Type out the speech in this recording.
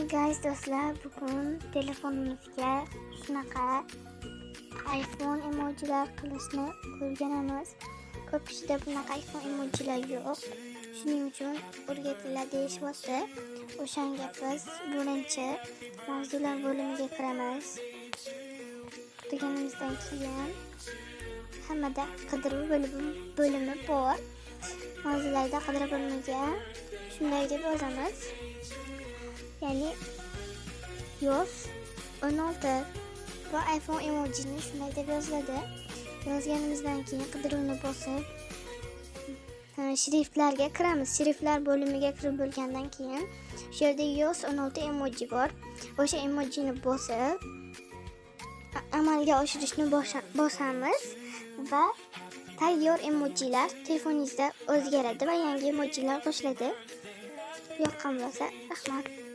Hi guys, do'stlar, bugun telefonimizga shunaqa iPhone emojilar qilishni o'rganamiz. Ko'p kishida bunaqa iPhone emojilar yo'q. Shuning uchun o'rgatinglar deyishyapti. O'shanga biz birinchi mavzular bo'limiga kiramiz. Deganimizdan keyin hammada qidiruv bo'limi bor. Mavzularda qidiruv bo'limiga shunday deb yozamiz. Ya'ni iOS 16 va iPhone emojini shunday deb yoziladi. Yozganimizdan keyin qidiruvni bosib, shriftlarga kiramiz. Shriftlar bo'limiga kirib bo'lgandan keyin shu yerda iOS 16 emoji bor. O'sha emojini bosib, amalga oshirishni bosamiz va tayyor emojilar telefoningizda o'zgaradi va yangi emojilar qo'shiladi. Yoqqan bo'lsa, rahmat.